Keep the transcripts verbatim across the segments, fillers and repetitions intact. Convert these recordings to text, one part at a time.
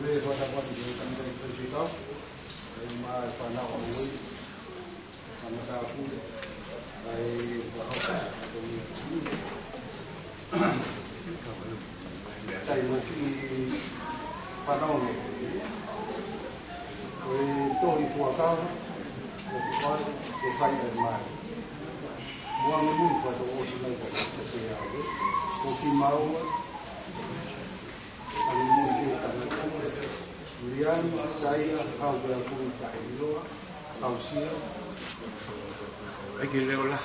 Fakatapu ki he tangataʻeiki faifekau, ʻa e fānau ʻa Uei, tangata aku, ʻa e fakahoko ʻa e taimi ki he fānau, ko e tohi fuakava, ko e fai, ko e fai ʻa e mali. Moangi mui fua tō ʻosi mai ka te te au, ko kimaua, ʻangi mui ke tana kama, Liani, Saia, Hau Pea Kui, Taʻeloa, Hau Sia. ʻEiki Leola.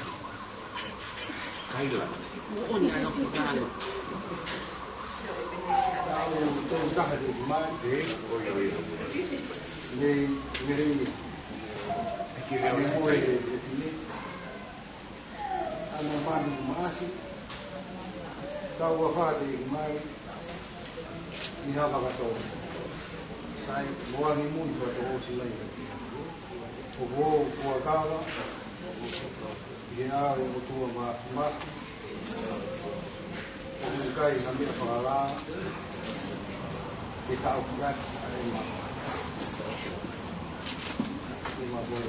Kaila. Moʻoni ʻa e loku tano. Tau tau taha te mai. Ē, ʻo ia, ʻo ia. Nei, nei. ʻEiki Leola. Nei, ʻo ia, ʻe fine. ʻAna manu maasi, kau a fā te mai, ni hava kato. Sai, moangi mui fua tō ʻosi mai. Ko ko fuakava, ʻi he ʻao ʻo e ʻOtua Māfimafi, ʻoku ʻikai ha meʻa fakalā, ke taʻofi ʻaki ʻa e mā. Ke mā moe.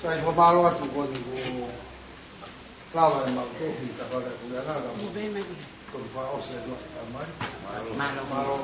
Kai ko mālō atu ko ni ko lava e mau kofi ka fale ko le anga ka mo. Mo be mai. Ko fā o se no ka mai. Mālō. Mālō.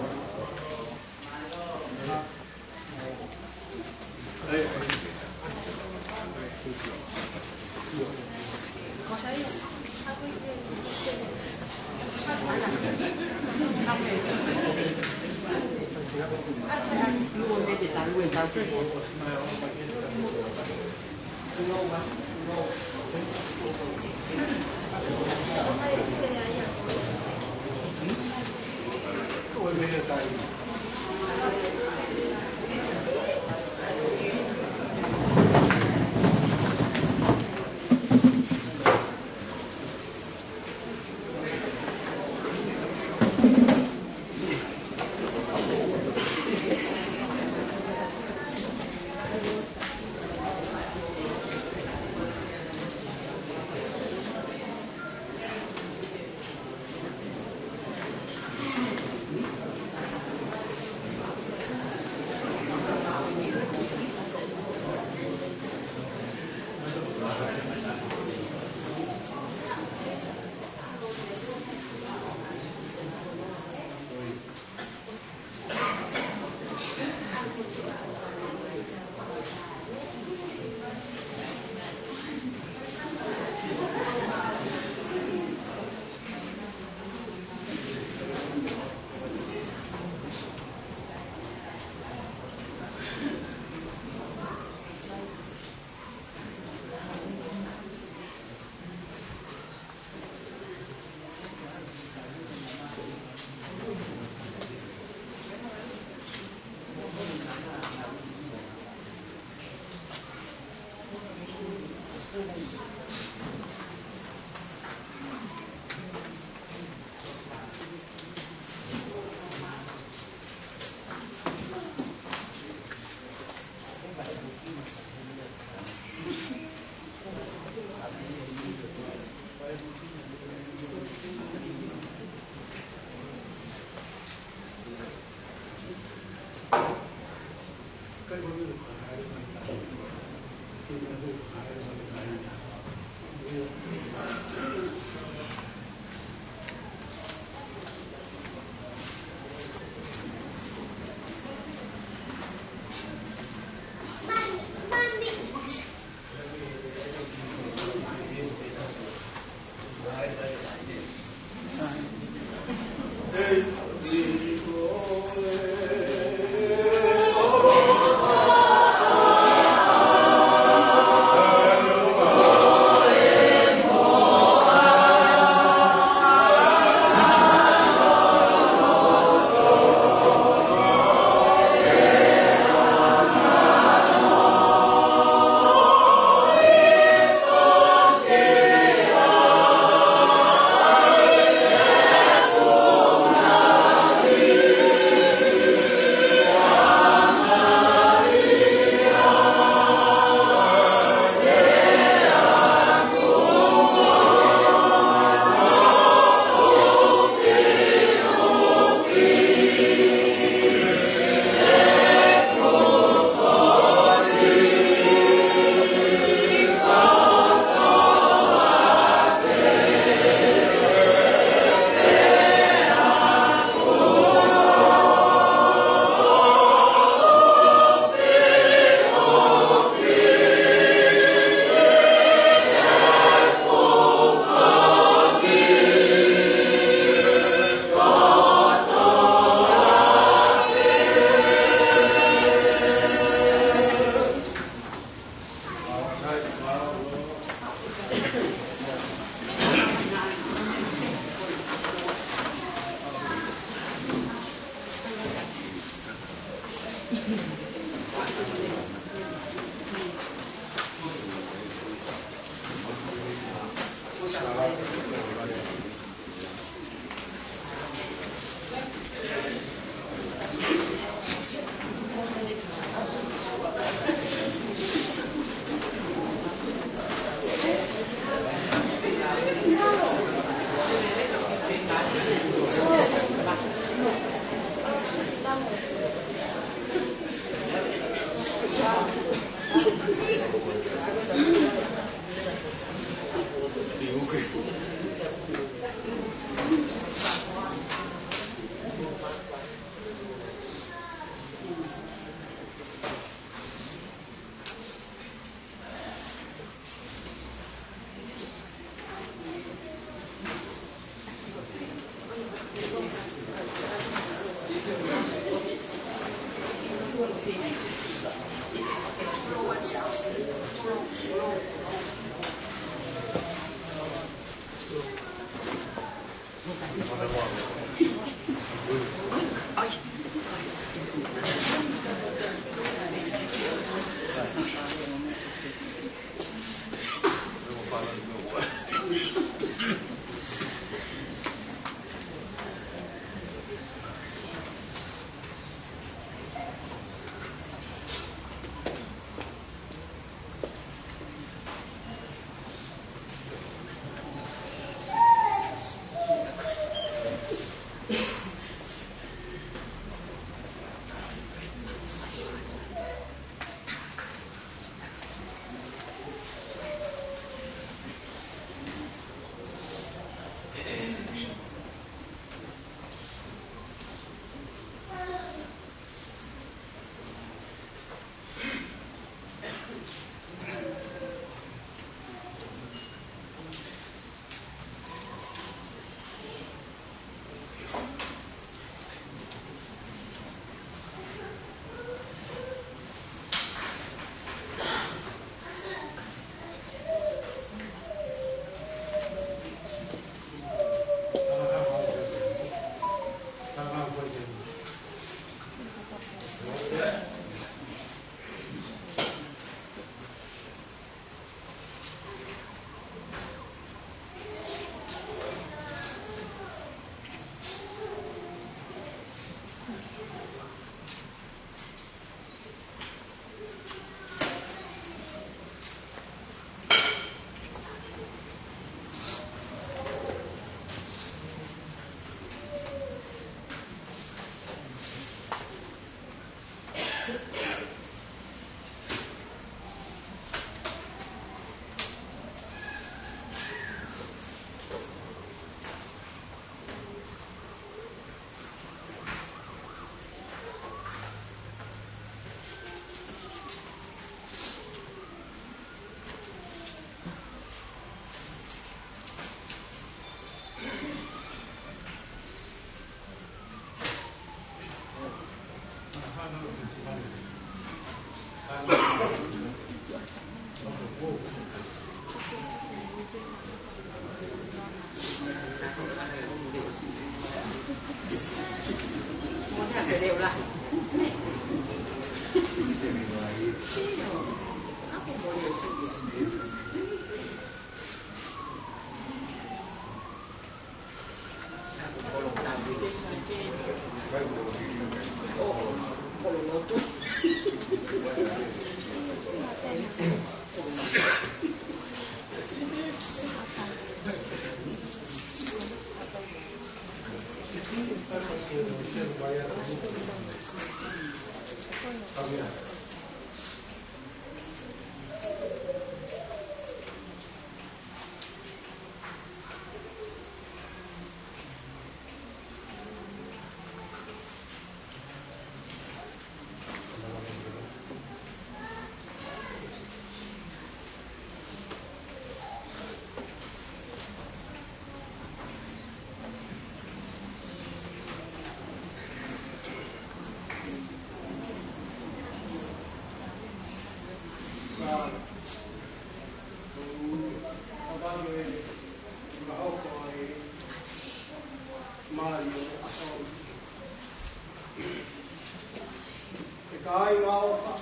ʻE kāinga ʻofa,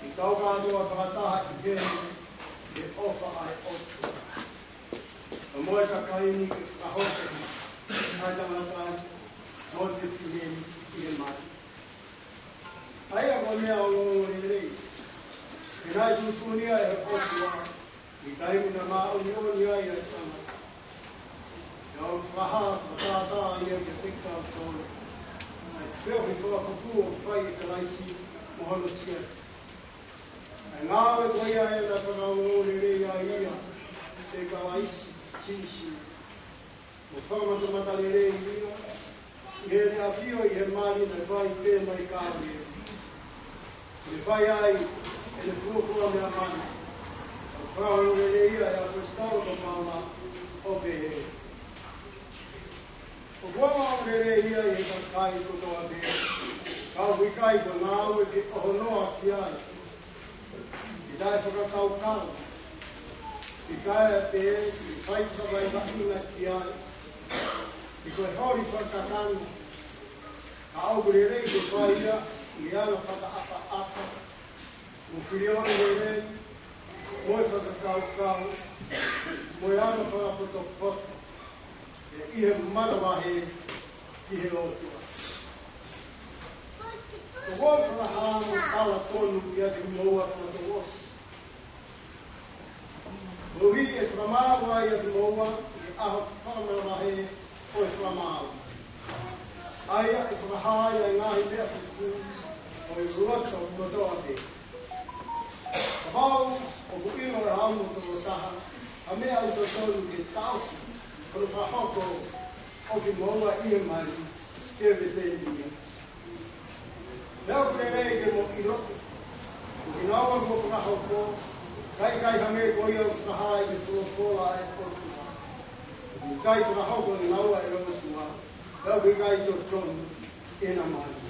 ʻi he kau kātoa fakataha ʻi he, he ʻofa ʻa e ʻOtua. Ka mo e kakai ni ke fakahoko ʻa e tangata ni mo e fefine ni ʻi he mali. ʻA ia ko e meʻa ongoongolelei, he naʻe tuʻutuʻuni ʻa e ʻOtua ʻi he taimi naʻe māʻoniʻoni ai ʻa e tangata. Naʻe fakahā fakatātā ia kiate kitautolu ʻa e feohi fakakupua ʻoku fai ʻe Kalaisi mo hono siasi. ʻA e ngāue ko ia ʻe naʻe fakaongoongolelei ai ia ʻe Kalaisi Sīsū. Mo fakamatamataleleiʻi ia ʻi heʻene ʻafio ʻi he mali naʻe fai pē mai Kāleli. Naʻe fai ai ʻene fuofua meʻa mali. Naʻe fakaongoongolelei ia ʻe he ʻaposetolo ko Paula ʻo pehē, ʻoku ongoongolelei ia ʻi he kakai kotoa pē, ka ʻoku ʻikai ko e ngāue ke ʻohonoa ki ai, ke taʻefakakaukau, ke kae pē ke fai fakavaivaiʻanga ki ai, pe ko e holi fakakakano, ka ʻoku lelei ke fai ia ʻi he anga fakaʻapaʻapa, mo e filioʻi lelei, mo e fakakaukau, mo e anga fakapotopoto, ʻi he manavahē ki he ʻOtua. ʻOku ou fakahā mo tala tonu kiate kimoua fakatouʻosi, koeʻuhi ke fakamaau ai ʻa kimoua ʻi he ʻaho fakamanavahē ʻo e fakamaau, ʻa ia ʻe fakahā ai ʻa e ngaahi meʻa fufū ʻo e loto kotoa pē. Kapau ʻoku ʻilo ʻe haʻamou tokotaha ha meʻa ʻoku totonu ke taʻofi hono fakahoko ʻo kimoua ʻi he mali, ke veteni ia. Pea ʻoku lelei ke mou ʻilo, ko kinaua kuo fakahoko, ka ʻikai hangē ko ia ʻoku fakahā ʻi he folofola ʻa e ʻOtua, ʻoku ʻikai fakahoko ʻe kinaua ʻe he ʻOtua, pea ʻoku ʻikai totonu ʻena mali.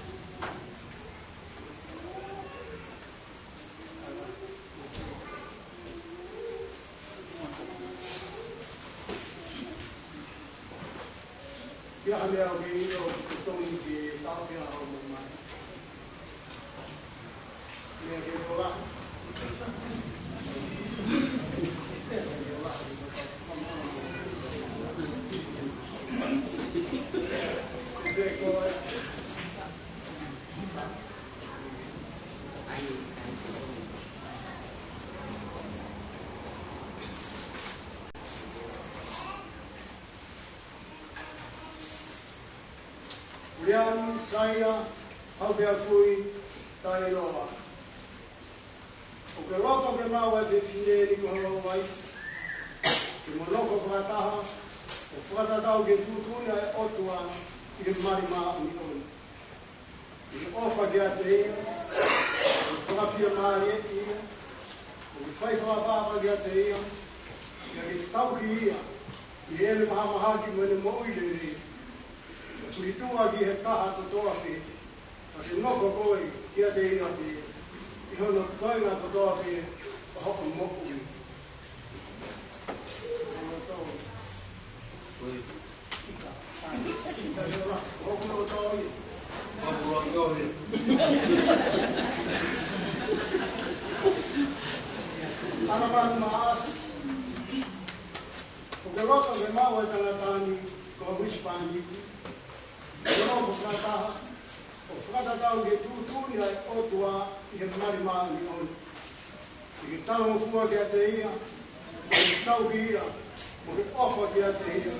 Pea hangē au ke ʻilo, ʻoku totonu ke taʻofi ʻa hoʻomou mali. Meʻa ke tola. Uliami Saia Haupeafui Tailoa. ʻOku ke loto ke maʻu ʻa e fefine ni ko ho uaifi, ke mo nofo fakataha, ʻo fakatatau ki he tuʻutuʻuni ʻa e ʻOtua ʻi he mali māʻoniʻoni. ʻI he ʻofa kiate ia, ʻo fakafiemālieʻi ia, ʻo fai fakaʻapaʻapa kiate ia, pea ke tauhi ia ʻi heʻene mahamahaki mo ʻene moʻui lelei, ʻo tulituʻa ki he taha kotoa pē, ka ke nofo koe kiate ia pē ʻi hono toenga kotoa pē ʻo hoʻo moʻui. ʻAna Manu Maʻasi, ʻoku ke loto ke maʻu ʻa e tangata ni ko e husepāniti, ke nofo fakataha, ʻo fakatatau ki he tuʻutuʻuni ʻa e ʻOtua ʻi he mali māʻoniʻoni. Ke ke talangofua kiate ia, mo ke tauhi ia, mo ke ʻofa kiate ia,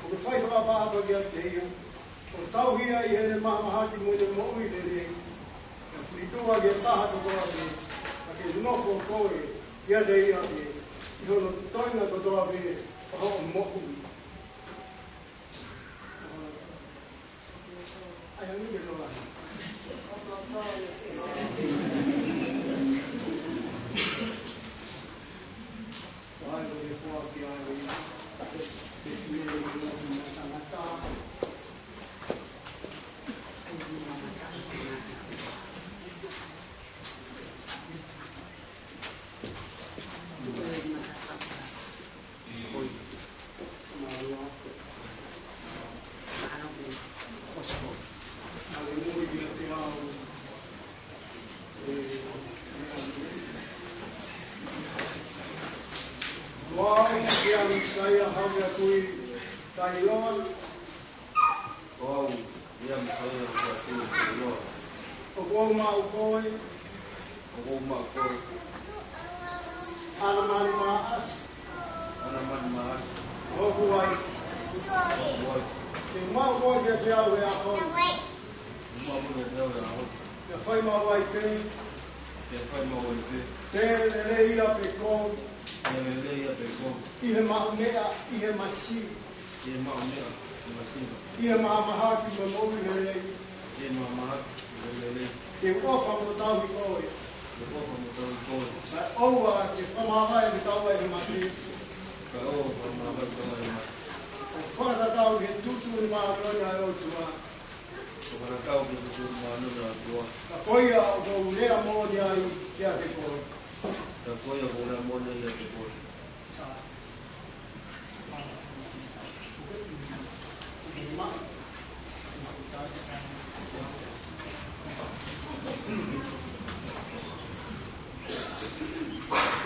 mo ke fai fakaʻapaʻapa kiate ia, ʻo tauhi ia ʻi heʻene mahamahaki mo ʻene moʻui lelei, ʻa e filitua ki he taha kotoa pē, ka ke nofo koe kiate ia pē, ʻi hono toenga kotoa pē ʻo hoʻo moʻui. ʻAi ange ke loa. ʻAi ko e foaki ai, ke fie mo tangata. Ko au, Kia Misaia Haukea Kui Tailoa. Ko au, Kia Misaia Haukea Kui Tailoa. ʻOku ou maʻu koe. ʻOku ou maʻu koe. ʻAna Manu Maʻasi. ʻAna Manu Maʻasi. Hoku uaifi. Hoku uaifi. Te u maʻu koe kiate au he ʻaho ni. Te u maʻu koe kiate au he ʻaho ni. Pea fai maʻu ai pē. Pea fai maʻu ai pē. Pe lelei ia pe kovi. Pe lelei ia pe kovi. ʻI he maʻumeʻa, ʻi he masiva. ʻI he maʻumeʻa, ʻi he masiva. ʻI he mahamahaki mo e moʻui lelei. ʻI he mahamahaki mo e moʻui lelei. Te u ʻofa mo tauhi koe. Te u ʻofa mo tauhi koe. Kae ʻoua ke fakamāvae kitaua ʻe he mate. Kae ʻoua ke fakamāvae kitaua ʻe he mate. ʻO fakatatau ki he tuʻutuʻuni māʻoniʻoni ʻa e ʻOtua. ʻO fakatatau ki he tuʻutuʻuni māʻoniʻoni ʻa e ʻOtua. Ka ko ia ʻoku ou lea moʻoni ai kiate koe. Ka ko ia ʻoku ou lea moʻoni ai kiate koe.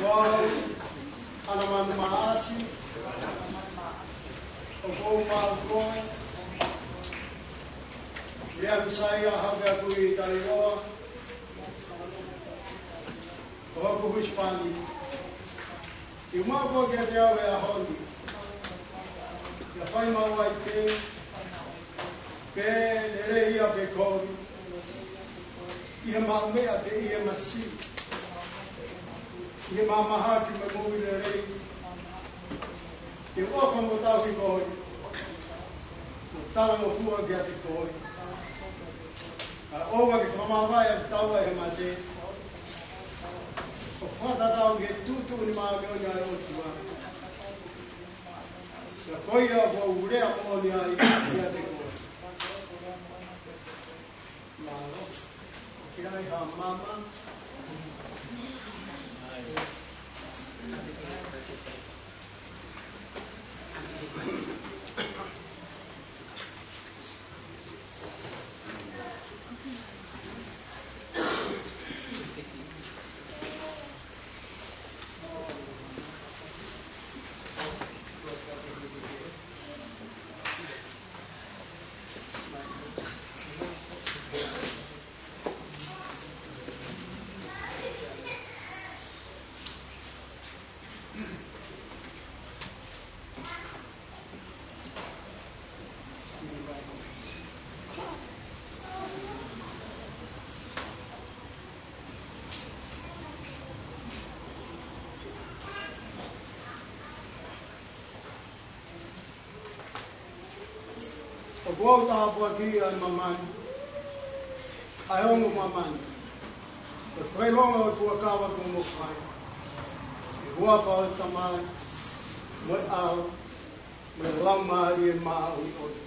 Ko au, ʻAna Manu Maʻasi, ʻoku ou maʻu koe, Kia Misaia Haukea Kui Tailoa, ko hoku husepāniti. Te u maʻu koe kiate au he ʻaho ni. Pea fai maʻu ai pē, pe lelei ia pe kovi. ʻI he maʻumeʻa pe ʻi he masiva. ʻI he mahamahaki mo e moʻui lelei. Te u ʻofa mo tauhi koe. ʻO talangofua kiate koe. Kae ʻoua ke fakamāvae kitaua ʻe he mate. ʻO fakatatau ki he tuʻutuʻuni māʻoniʻoni ʻa e ʻOtua. Ka ko ia ʻoku ou lea moʻoni ai kiate koe. Mālō. ʻOku ʻi ai ha maama? ʻOku ou tāpuakiʻi ʻa e māmani, ʻa e ongo māmani, ʻa e fakaʻilonga ʻo e fuakava kuo mou fai. ʻI he huafa ʻo e Tamai, mo e ʻAlo, mo e Laumālie Māʻoniʻoni.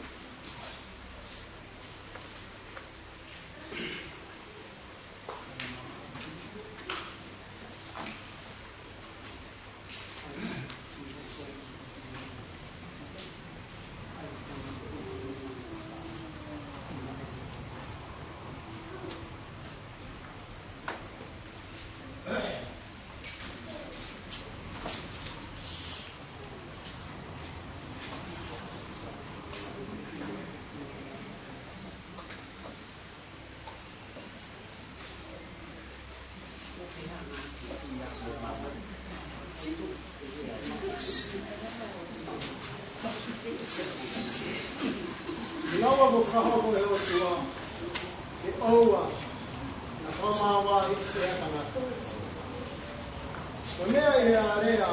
Naua kuo fakahoko ʻe he ʻOtua ke ʻoua naʻa fakamāvae ʻe ha tangata. Ko e meʻa ʻi he alea,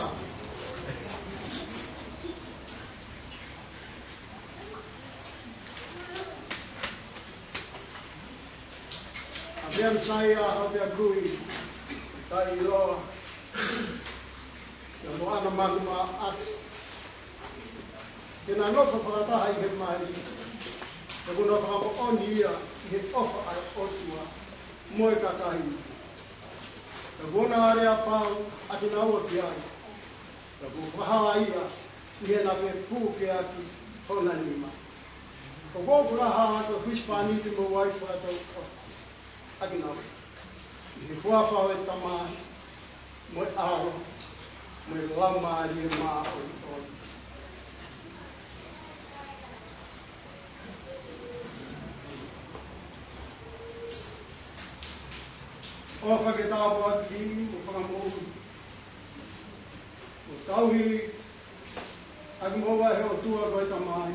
ʻa Pea Misaia, ʻa Pea Kui, Taʻiloa, ʻa Moana Manu Maʻasi, ke na nofo fakataha ʻi he mali, he kuo na fakamoʻoni ia ʻi he ʻofa ʻa e ʻOtua mo e kakai. He kuo na alea pau ʻa kinaua ki ai, he kuo fakahā ia ʻi heʻena fepukeaki hona nima. ʻOku ou fakahā atu ʻa e husepāniti mo e uaifi fakatouʻosi ʻa kinaua ʻi he huafa ʻo e Tamai, mo e ʻAlo, mo e Laumālie Māʻoniʻoni. ʻOfa ke tāpuakiʻi mo fakamoʻui mo tauhi ʻaki moua ʻe he ʻOtua ko e Tamai,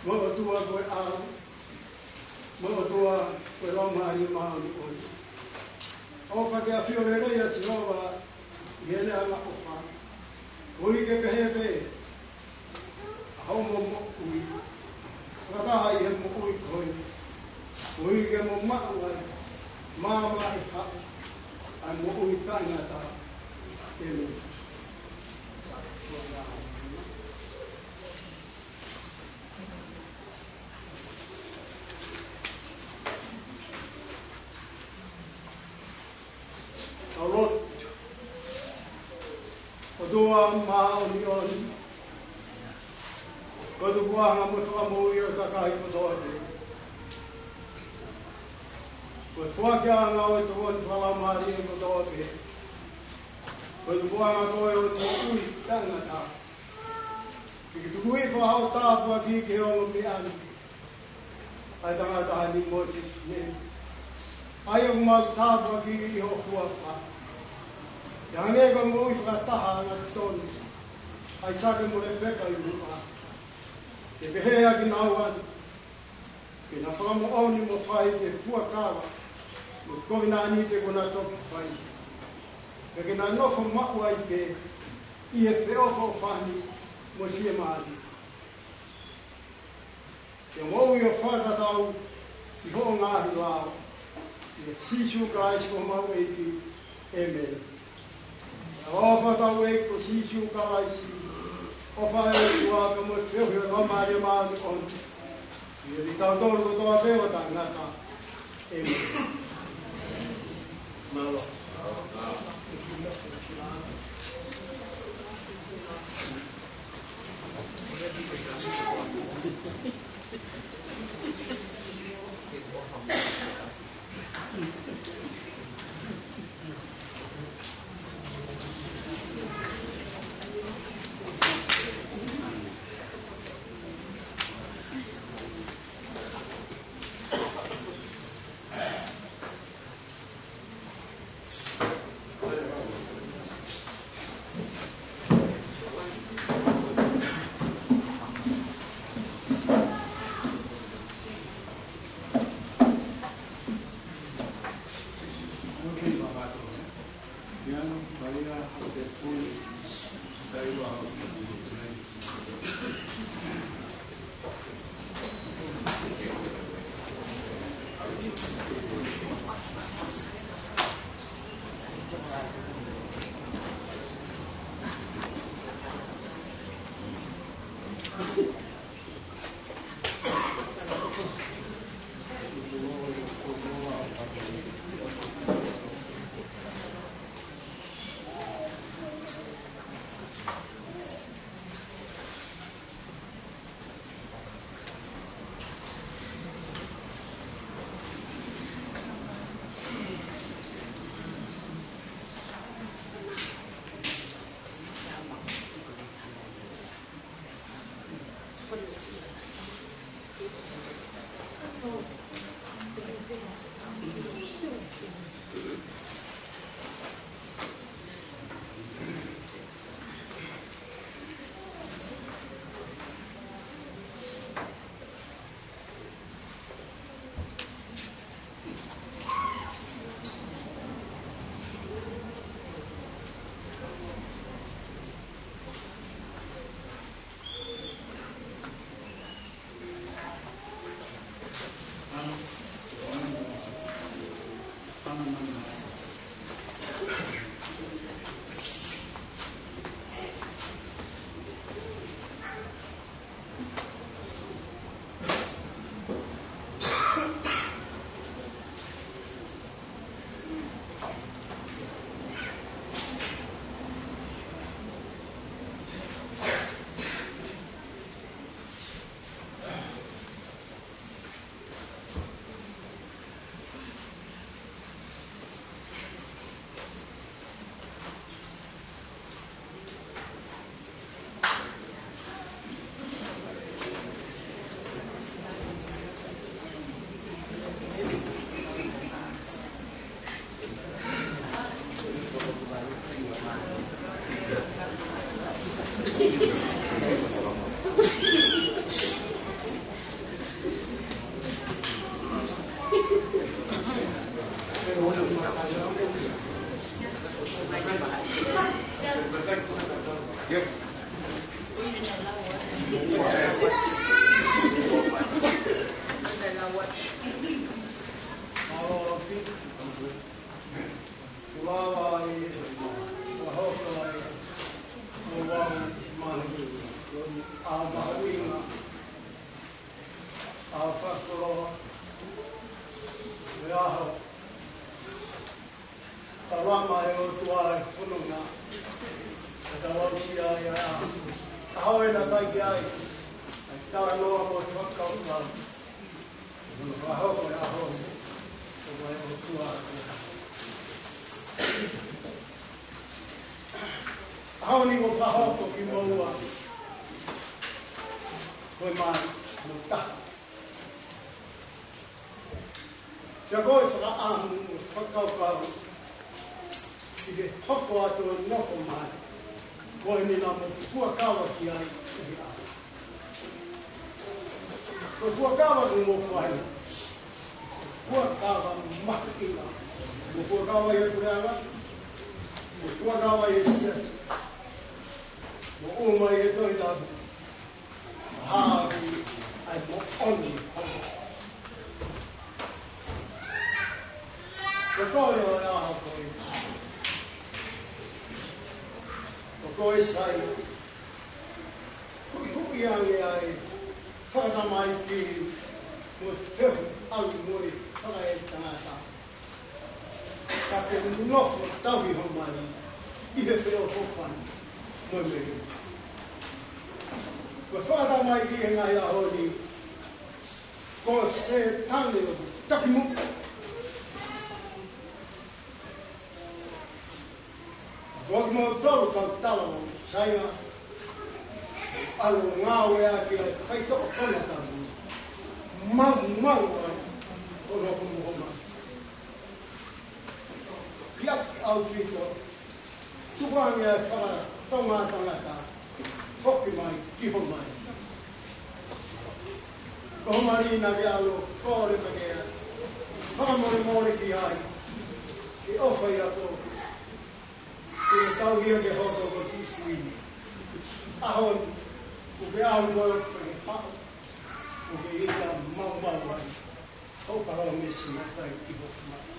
mo e ʻOtua ko e ʻAlo, mo e ʻOtua ko e Laumālie Māʻoniʻoni. ʻOfa ke ʻafio lelei ʻa Sihova ʻi heʻene angaʻofa, koeʻuhi ke pehē pē ʻa hoʻomo moʻui fakataha ʻi he moʻui ko eni, koeʻuhi ke mo maʻu ai maama ʻe haʻu ʻa e moʻui taʻengata. ʻĒmeni. Tau lotu. ʻOtua māʻoniʻoni, ko e tupuʻanga mo e fakamoʻui ʻo e kakai kotoa pē, ko e foakiʻanga ʻo e tokoni fakalaumālie kotoa pē, ko e tupuʻanga koe ʻo e moʻui taʻengata. Ke ke tuku hifo ʻa hoʻo tāpuaki ki he ongo meʻa ni, ʻa e tangata ni mo e fineʻeiki, ʻa ia ʻoku mau tāpuakiʻi ʻi ho huafa, ʻo hangē ko e moʻui fakataha angatonu ʻa ʻAisake mo Lepeka ʻi muʻa. Ke pehē ʻa kinaua ni, ke na fakamoʻoni mo fai ki he fuakava mo e kovinānite kuo na toki fai, pea ke na nofo maʻu ai pē ʻi he feʻofoʻofani mo e fiemālie, ke moʻui ʻo fakatatau ki hoʻo ngaahi lao. ʻIa Sīsū Kalaisi ko homau ʻEiki. ʻĒmeni. ʻOfa ʻa hotau ʻEiki ko Sīsū Kalaisi, ʻofa ʻa e ʻOtua, pea mo e feohi ʻa e Laumālie Māʻoniʻoni, ʻiate kitautolu kotoa pē ʻo taʻengata. ʻĒmeni. Mālō. ʻA e mahuʻinga ʻa e fakakoloa ʻo e ʻaho Tauama ʻe he ʻOtua e fononga, ʻa e tauausia ʻa e ʻaho. ʻAho ē naʻe fai ki ai ʻa e talanoa mo e fakakaukau. Mo e fakahoko e ʻaho ni, ko e ʻOtua. ʻAho ni ʻoku fakahoko kimoua ko e mali mo e taha. Pea ko e fakaʻamu mo e fakakaukau ki he hoko atu ʻo e nofo mai, ko eni naʻa mo fuakava ki ai ʻi he ʻaho. Ko e fuakava ʻoku mo fai, fuakava mahuʻinga, mo fuakava ʻi he puleʻanga, mo fuakava ʻi he siasi, mo ʻuma ʻi he Tohi Tapu. Hāʻi ʻa e moʻoni. Ko e kole ʻo e ʻaho ko ē, ko e sai, huʻihuʻi ange ʻa e fakatamaiki mo e fehuʻi ʻalu mo e fakaetangata. Ka ke nofo tauhi ho mali ʻi he feʻofoʻofani mo e meli. Ko e fakatamaiki he ngaahi ʻaho ni, ko Sētane ʻoku takimuʻa. Ko kimoutolu kau tala ʻo Saina, ʻalu ngāueʻaki ʻa e faitoʻo konatabu, maumau ai hono homo ho mali. Kiate au kito, tuku ange ʻa e fakatonga tangata, foki mai ki ho mali. Ko ho mali naʻa ke ʻalu ʻo kole pea ke fakamolemole ki ai, ke ʻofa ʻiate koe, ke tauhi ia ke hoko ko e kiʻi suini. ʻAho ni, ʻoku ke ʻalu koe pea ke haʻu, ʻoku ke ʻita maumau ai. Ko e palōmesi naʻe fai ki ho mali.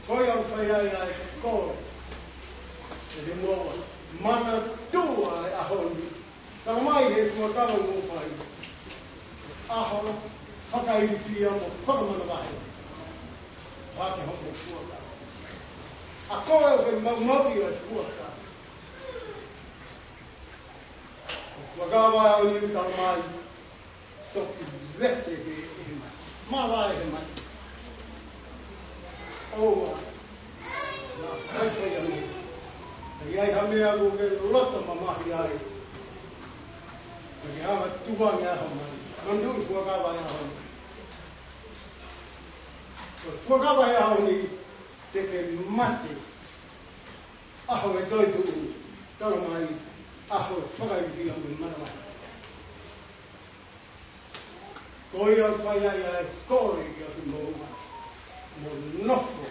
Ko ia ʻoku fai ai ʻa e kole kiate kimoua, manatua ʻa e ʻaho ni. Talamai ʻe he fuakava ʻoku mou fai, ʻaho fakailifia mo fakamanavahē. Hake hoʻomou fuakava. ʻA koe ʻoku ke maumauʻi ʻa e fuakava. Fuakava ʻa e ʻaho ni, talamai, toki vete pē ʻe he mate. Mavae he mate. ʻOua naʻa faifai ange. ʻE ʻi ai ha meʻa ʻoku ke loto mamahi ai, ka ke hanga ʻo tuku ange ʻa ho mali. Manatuʻi fuakava ʻa e ʻaho ni. Ko e fuakava ʻa e ʻaho ni, te ke mate. ʻAho ʻe toetuʻu, talamai, ʻaho fakailifia mo manavahē. Ko ia ʻoku fai ai ʻa e kole kiate kimoua, mou nofo,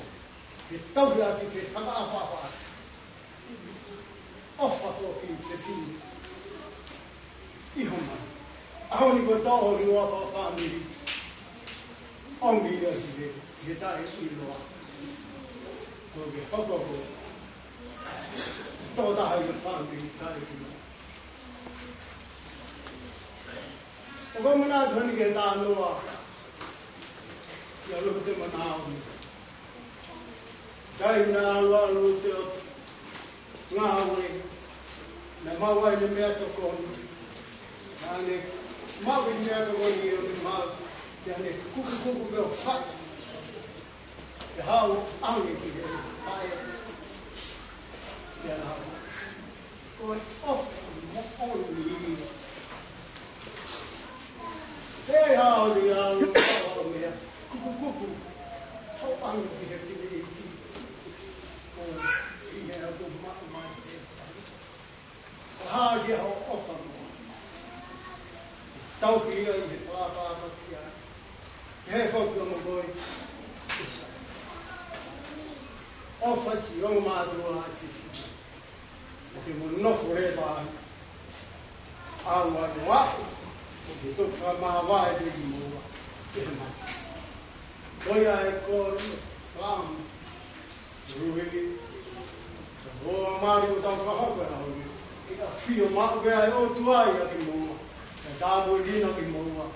ke tauhi ʻaki, ke fakaʻapaʻapa ʻaki. ʻOfa foki, ke fili ʻi ho mali. ʻAho ni ko e toʻo ʻo e ua fā fāmili, ʻomi ia ki he He taʻeʻiloa. Ko ke hoko ko e tokotaha ʻi he fāmili taʻeʻiloa. ʻOku ou manatu heni ki he talanoa ʻia Lute mo Naomi. Taimi naʻe ʻalu ʻa Lute ʻo ngāue, naʻe maʻu ai ʻene meʻatokoni. Naʻa ne maʻu ʻene meʻatokoni ʻo ne maʻu, pea ne kukukuku pē ʻo fai ke haʻu ange ki he faʻē. Pea naʻe ko e ʻofa moʻoni ia. Pea haʻu ʻo ne ʻalu ʻo meʻa, kukukuku, haʻu ange ki he fineʻeiki. Ko e ʻi he ʻaho maʻu mai ʻe. Ka hā ki he ʻofa moʻoni. Tau ki ai he pāpāpāpāpā. He foki ʻo mo koe. ʻOfa siʻi ongo mātuʻa ʻa Sīsū. ʻO ke mo nofo leva ai. ʻAlu ʻo aʻu. ʻO ke toki fakamāvae pē kimoua. Ke he mate. Ko ia e ko Lāmu. Ruhi. Ko e mali ʻoku tau fakahoko ʻa e ʻaho ni. ʻE ʻafio maʻu pē ʻa e ʻOtua ʻia kimoua. ʻE tāpuekina kimoua.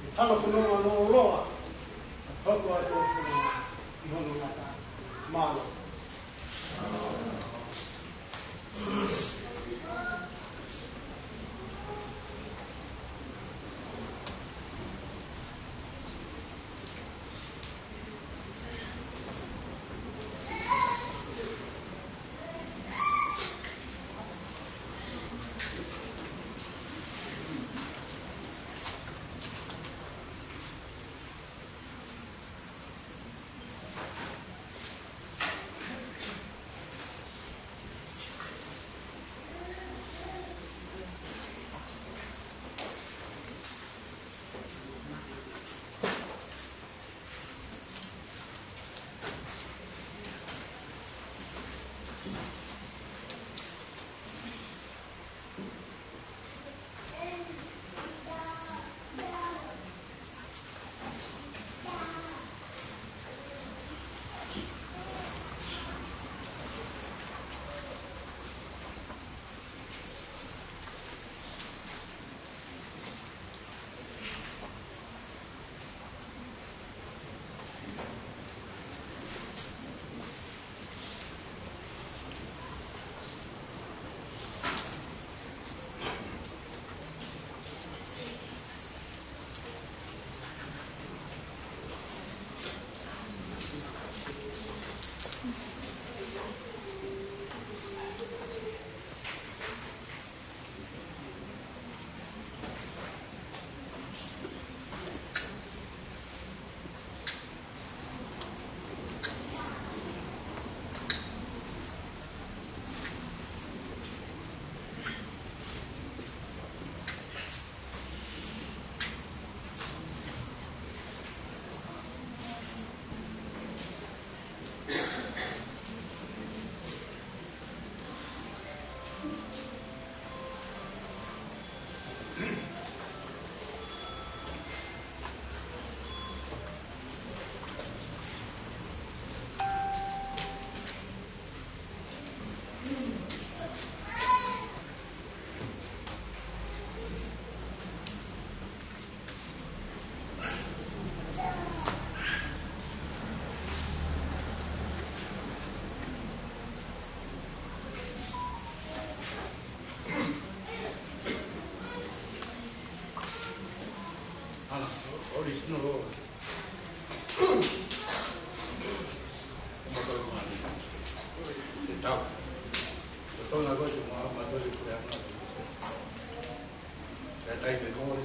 ʻE tala fononga lōloa. Hoko atu ʻa e fononga ʻi hono ngata. Mālō. Ana, ʻo ʻorisino lō. Ko mātou mani. Te tau. Ko tona ko te mā, mātou i kure ana. Te tai me kore.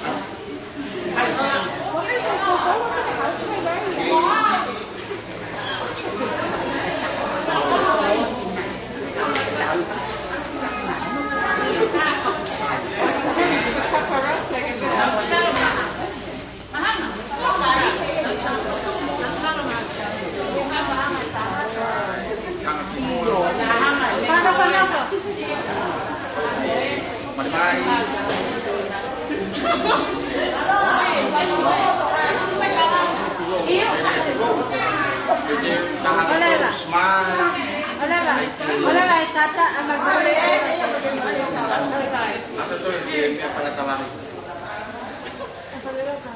Mai, mai. Hola, hola. Hola, hola, tata, ama.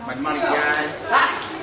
Mai, mai, ai.